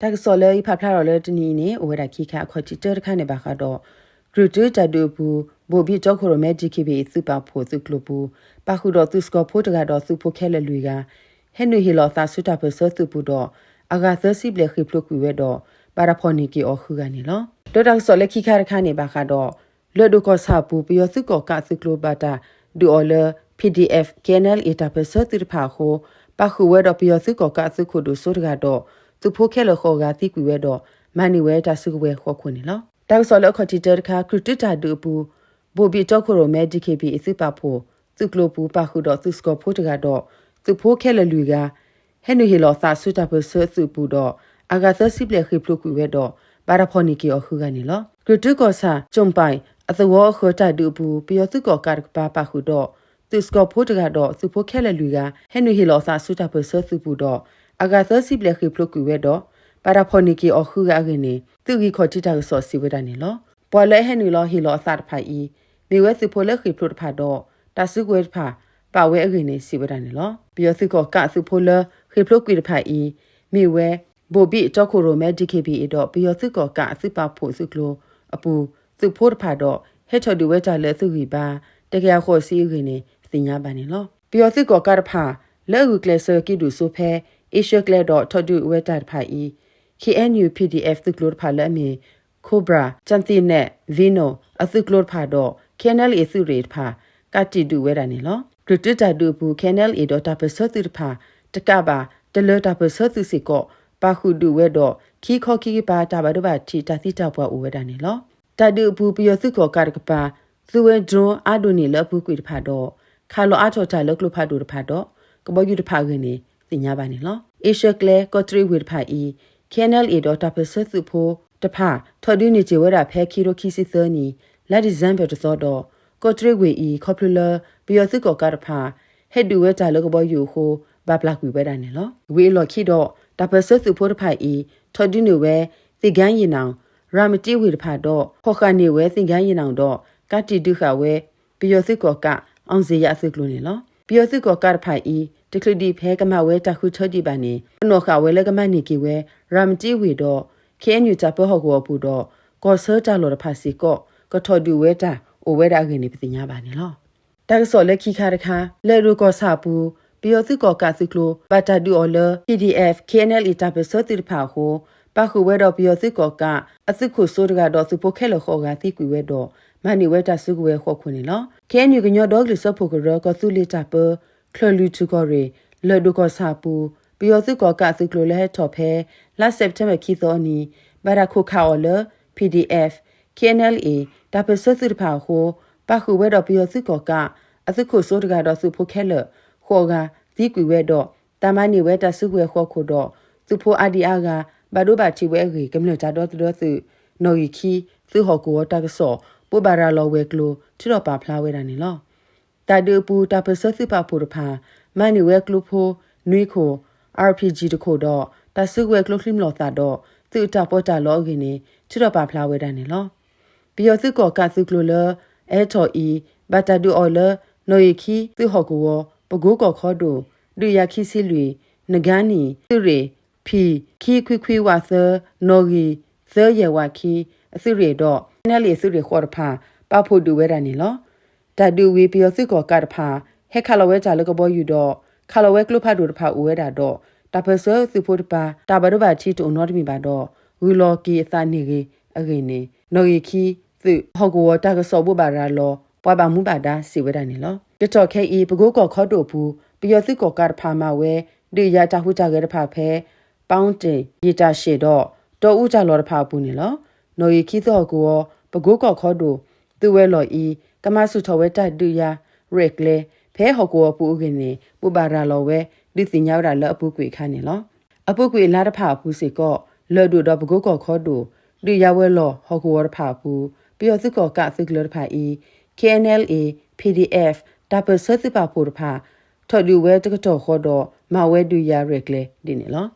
တၢ်ကစီၣ်လၢယဖးဖျါထီၣ်လၢတနံၤအံၤန့ၣ် အိၣ်ဝဲဒၣ်ခံခါ အခီၣ်ထံးတၢတခါန့ၣ်ဘၣ်ဃးဒီး ကြၢးတုတၢ်ဒုးအပူၤ ဘိၣ်ဘံၣ်တီခိၣ်ရိၣ်မဲ DKBA သုးပာ်ဖှိၣ်သုးကျိၤပူၤ ပာ်ဃုာ်ဒီးသုးစကီၤဖိတဂၤဒီးသုးဖိခဲလၢာ်လွံၢ်ဂၤ ဟဲနုာ်ဟ့ၣ်လီၤအသးဆူတၢ်ပၢၢ်ဆၢသုးပူၤဒီး အဂၤသၢဆံဘျဲၣ်ဃ့ၢ်ဖျိးကွံာ်ဝဲဒီး ဘၣ်တၢ်ဖီၣ်န့ၢ်က့ၤအီၤဃုဂၤန့ၣ်လီၤ. ဒီးတၢ်ကစီၣ်လၢခံခါတခါန့ၣ်ဘၣ်ဃးဒီး လၢၢ်ဒိၣ်ကီၢ်ဆၣ်အပူၤ ပယီၤသုးကီၣ်ကးအသုးကျိၤဘၣ်တၢ်ဒုးအီၤလၢ PDF KNLA တၢ်ပၢၢ်ဆၢသုးတဖၣ်အဃိ ပာ်ဃုာ်ဝဲဒီးပယီၤသုးကီၣ်ကးအသုးခိၣ်ဒိၣ်စိတဂၤဒီး သုးဖိခဲလၢာ်ဃိးဂၤသံကွံာ်ဝဲဒီး မၤန့ၢ်ဝဲတၢ်စုကဝဲၤဃိးခိၣ်န့ၣ်လီၤ. တၢ်ကစီၣ်လၢအခီၣ်ထံးတၢတခါ ကြၢးတုတၢ်ဒုးအပူၤ ဘိၣ်ဘံၣ်တီခိၣ်ရိၣ်မဲ DKBA သုးပာ်ဖှိၣ် သုးကျိၤပူၤ ပာ်ဃုာ်ဒီးသုးစကီၤဖိတဂၤဒီး သုးဖိခဲလၢာ်လွံၢ်ဂၤ ဟဲနုာ်ဟ့ၣ်လီၤအသးဆူတၢ်ပၢၢ်ဆၢသုးပူၤဒီး အဂၤသၢဆံဘျဲၣ်ဃ့ၢ်ဖျိးကွံာ်ဝဲဒီး ဘၣ်တၢ်ဖီၣ်န့ၢ်က့ၤအီၤဃုဂၤန့ၣ်လီၤ. ကြၢးတုကီၢ်ဆၣ် ကၠိၣ်ပၢၢ် အသဝီအဃၢၤတၢ်ဒုးအပူၤ ပယီၤသုးကီၣ်ကးတကပၤပာ်ဃုာ်ဒီး သုးစကီၤဖိတဂၤဒီးသုးဖိခဲလၢာ်လွံၢ်ဂၤ ဟဲနုာ်ဟ့ၣ်လီၤအသးဆူတၢ်ပၢၢ်ဆၢသုးပူၤဒီး အဂၤသၢဆံဘျဲၣ်ဃ့ၢ်ဖျိးကွံာ်ဝဲဒီး ဘၣ်တၢ်ဖီၣ်န့ၢ်က့ၤအီၤဃုဂၤအဂ့ၢ်န့ၣ် သုးဂံၢ်ခီၣ်ထံးတၢ်ကစီၣ်စံးဝဲဒၣ်န့ၣ်လီၤ. ပှၤလၢအဟဲနုာ်လီၤဟ့ၣ်လီၤအသးတဖၣ်အံၤ မ့ၢ်ဝဲသုးဖိလၢဃ့ၢ်ဖျိးတဖၣ်ဒီး တၢ်စုကဝဲၤတဖၣ်ဘၣ်ဝဲအဂ့ၢ်န့ၣ် စံးဝဲဒၣ်န့ၣ်လီၤ. ပယီၤသုးကီၣ်ကးအသုးဖိလၢဃ့ၢ်ဖျိးကွံာ်တဖၣ်အံၤ မ့ၢ်ဝဲ ဘိၣ်ဘံၣ်တီခိၣ်ရိၣ်မဲ DKBA ဒီးပယီၤသုးကီၣ်ကးအသုးပာ်ဖှိၣ်သုးကျိၤအပူၤ သုးဖိတဖၣ်ဒီး ဟဲထီၣ်ဒုးဝဲတၢ်လၢအသုးဂံၢ်ဘါ တကယၤဃိးဆံအဂ့ၢ်န့ၣ် သ့ၣ်ညါဘၣ်န့ၣ်လီၤ. ပယီၤသုးကီၣ်ကးတဖၣ် လၢအဂုာ်ကျဲးစၢးက့ၤဒုးစိဖဲ အ့ရှၢၣ်ကျဲဒီးထီၣ်ဒုးဝဲတၢ်တဖၣ်အံၤ KNU PDF သုးကျိၤတဖၣ်လၢအမ့ၢ် Cobra ကၠၣ်သံနဲၣ် Venom အသုးကျိၤတဖၣ်ဒီး KNLA သုးရ့ၣ်တဖၣ် ကးတံာ်ဒုးဝဲဒၣ်န့ၣ်လီၤ. ကြၢးတုတၢ်ဒုးအပူၤ KNLA ဒီးတၢ်ပၢၢ်ဆၢသုးတဖၣ် တကးဘၣ် တလၢတၢ်ပၢၢ်ဆၢသုးစ့ၢ်ကီး ပာ်ဃုာ်ဒုးဝဲဒီး ခံခီခံကပၤတၢ်ဘၣ်ဒိဘၣ်ထံးတၢ်သံတၢ်ပှၢ်အိၣ်ဝဲဒၣ်န့ၣ်လီၤ. တၢ်ဒုးအပူၤ ပယီၤသုးကီၣ်ကးတကပၤ သူဝဲ drone အါဒိၣ်န့ၢ်လၢအပူၤကွံာ်တဖၣ်ဒီး ခးလီၤအါထီၣ်တၢ်လၢကျိဖးဒိၣ်တဖၣ်ဒီး ကဘီယူၤတဖၣ်အဂ့ၢ်န့ၣ် သ့ၣ်ညါဘၣ်န့ၣ်လီၤ. အ့ရှၢၣ်ကျဲ ကီးတရံးဝ့ၢ်တဖၣ်အံၤ KNLA ဒီးတၢ်ပၢၢ်ဆၢသုးဖိတဖၣ် ထီၣ်ဒုးန့ၢ်စၢၤဝဲဒၣ်ဖဲခံကထိခံဆံသၢနံၣ် လါဒံၣ်စ့ဘၢၣ်တသီဒီး ကီးတရံးဝ့ၢ်အံၤ ခီဖျိလၢ ပယီၤသုးကီၣ်ကးတဖၣ် ဟဲဒုးဝဲတၢ်လၢကဘီယူၤအဃိ ဘၣ်ပျၢ်ကွံာ်ဝဲဒၣ်န့ၣ်လီၤ. ဝံၤအလီၢ်ခံဒီး တၢ်ပၢၢ်ဆၢသုးဖိတဖၣ်အံၤ ထီၣ်ဒုးန့ၢ်ဝဲ သ့ၣ်ကါယံၣ်နၣ် ရၤမတံဝ့ၢ်တဖၣ်ဒီး ဖီၣ်ဃာ်န့ၢ်ဝဲသ့ၣ်ကါယံၣ်နၣ်ဒီး ကးတံာ်ဒုးဃာ်ဝဲ ပယီၤသုးကီၣ်ကး အောင်ဇေယျအသုးကျိၤန့ၣ်လီၤ. ပယီၤသုးကီၣ်ကးတဖၣ်အံၤ တချုးဒံးဖဲကမၤဝဲတၢ်ဃုထၢဒံးဘၣ်န့ၣ် ပနီၣ်ဃာ်ဝဲလၢကမၤန့ၢ်က့ၤဝဲ ရၤမတံဝ့ၢ်ဒီး KNU တၢ်ပၢဟီၣ်ကဝီၤအပူၤဒီး ကီၢ်ဆၢတၢ်လီၢ်တဖၣ်စ့ၢ်ကီး ကထီၣ်ဒုးဝဲတၢ်အိၣ်ဝဲဒၣ်အဂ့ၢ်န့ၣ် ပသ့ၣ်ညါဘၣ်န့ၣ်လီၤ. တၢ်ကစီၣ်လၢခံခါတခါ လၢၢ်ဒိၣ်ကီၢ်ဆၣ်အပူၤ ပယီၤသုးကီၣ်ကးသုးကျိၤ ဘၣ်တၢ်ဒုးအီၤလၢ PDF KNLA တၢ်ပၢၢ်ဆၢသုးတဖၣ်အဃိ ပာ်ဃုာ်ဝဲဒီးပယီၤသုးကီၣ်ကး အသုးခိၣ်စိတဂၤဒီးသုးဖိခဲလၢာ်ဃိးဂၤသံကွံာ်ဝဲဒီး မၤန့ၢ်ဝဲတၢ်စုကဝဲၤဃိးခိၣ်န့ၣ်လီၤ. KNU ကညီဒီကလုာ်စၢဖှိၣ်ကရၢ ကီၢ်သူလ့ၤတၢ်ပၢ ချၢၣ်လွံၢ်ထူၣ်ကီၢ်ရ့ၣ် လၢၢ်ဒိၣ်ကီၢ်ဆၣ်အပူၤ ပယီၤသုးကီၣ်ကးအသုးကျိၤလၢဟဲထီၣ်ဖဲ လါစဲးပထ့ဘၢၣ်ခံသီအနံၤ ဘၣ်တၢ်ခိၣ်ခးအီၤလၢ PDF KNLA တၢ်ပၢၢ်ဆၢသုးတဖၣ်အဃိ ပာ်ဃုာ်ဝဲဒီးပယီၤသုးကီၣ်ကး အသုးခိၣ်စိတဂၤဒီးသုးဖိခဲလၢာ် ဃိးဂၤ သံကွံာ်ဝဲဒီး တၢ်မၤန့ၢ်ဝဲတၢ်စုကဝဲၤဃိးခိၣ်ဒီး သုးဖိအါဒံအါဂၤ ဘၣ်ဒိဘၣ်ထံးဝဲအဂ့ၢ် ကမျၢၢ်တၢ်ဒီသဒၢသုး နီၣ်ဂံၢ်ခံ သုးဟီၣ်ကဝီၤတၢ်ကစီၣ် ဘိးဘၣ်ရၤလီၤဝဲၤကျိၤ ထုးထီၣ်ပာ်ဖျါဝဲဒၣ်န့ၣ်လီၤ. တၢ်ဒုးအပူၤ တၢ်ပၢၢ်ဆၢသုးပာ်ဖှိၣ်တဖၣ် မၤန့ၢ်ဝဲကျိဖိ နွံခိၣ် RPG တခိၣ်ဒီး တၢ်စုကဝဲၤကျိချံမျိာ်သၣ်ဒီး သုးအတၢ်ပီးတၢ်လီအဂ့ၢ်န့ၣ် ထုးထီၣ်ပာ်ဖျါဝဲဒၣ်န့ၣ်လီၤ. ပယီၤသုးကီၣ်ကးသုးကျိၤလၢအဟဲထီၣ်အံၤ ဘၣ်တၢ်ဒုးအီၤလၢ နီၣ်ဂံၢ်ခံ သုးဟီၣ်ကဝီၤ ပကိကီၢ်ခီဒိၣ် ဒုးယၤခံဆံလွံၢ် နကါနံၣ် သုးရ့ၣ် ဖံ ခံခွံခွံဝးသၢ နီၣ်ဂံၢ်သၢယဲၢ်ဝးခံ အသုးရ့ၣ်ဒီး KNLA သုးရ့ၣ်ဃိးတဖၣ် ပာ်ဖှိၣ်ဒုးဝဲဒၣ်န့ၣ်လီၤ. တၢ်ဒုးဝံၤ ပယီၤသုးကီၣ်ကးတဖၣ် ဟဲခးလီၤဝဲတၢ်လၢကဘီယူၤဒီး ခးလီၤဝဲကျိဖးဒိၣ်တဖၣ်အိၣ်ဝဲဒၣ်ဒီး တၢ်ပၢၢ်ဆၢသုးဖိတပၤ တၢ်ဘၣ်ဒိဘၣ်ထံးတအိၣ်နီတမံၤဘၣ်ဒီး ဂုၤလီၤက့ၤအသးန့ၢ်ဂ့ၤအဂ့ၢ်န့ၣ် နီၣ်ဂံၢ်ခံ သုးဟီၣ်ကဝီၤတၢ်ကစီၣ်ဘိးဘၣ်ရၤလီၤ ပှၤဘၣ်မူဘၣ်ဒါစံးဝဲဒၣ်န့ၣ်လီၤ. ကတီၢ်ခဲအံၤ ပကိကီၢ်ခီဒိၣ်အပူၤ ပယီၤသုးကီၣ်ကးတဖၣ်မၤဝဲ ဒုးယၤတၢ်ဟူးတၢ်ဂဲၤတဖၣ်ဖဲ ပီတ့ၣ် ယံာ်တၢ်ရှဲၣ်ဒီး တီအူတၢ်လီၢ်တဖၣ်အပူၤန့ၣ်လီၤ. နီၣ်ဂံၢ်ခံ သုးဟီၣ်ကဝီၤ ပကိကီၢ်ခီဒိၣ် သုးဝဲၤလီၢ်အံၤ ကမၤဆူၣ်ထီၣ်ဝဲတၢ်ဒုးယၤရဲၣ်ကျဲၤ ဖဲဟီၣ်ကဝီၤအပူၤအဂ့ၢ်န့ၣ် ဘိးဘၣ်ရၤလီၤဝဲ ဒုးသ့ၣ်ညါဝဲဒၣ်လၢအပူၤကွံာ်အခါန့ၣ်လီၤ. အပူၤကွံာ်အလါတဖၣ်အပူၤစ့ၢ်ကီး လၢၢ်ဒိၣ်ဒီးပကိကီၢ်ခီဒိၣ် ဒုးယၤဝဲၤလီၢ်ဟီၣ်ကဝီၤတဖၣ်အပူၤ ပယီၤသုးကီၣ်ကးအသုးကျၢၤတဖၣ်အံၤ KNLA PDF တၢ်ပၢၢ်ဆၢသုးပာ်ဖှိၣ်တဖၣ် ထီၣ်ဒုးဝဲတကတီၢ်ဃီဒီး မၤဝဲဒုးယၤရဲၣ်ကျဲၤဒ်န့ၣ်လီၤ.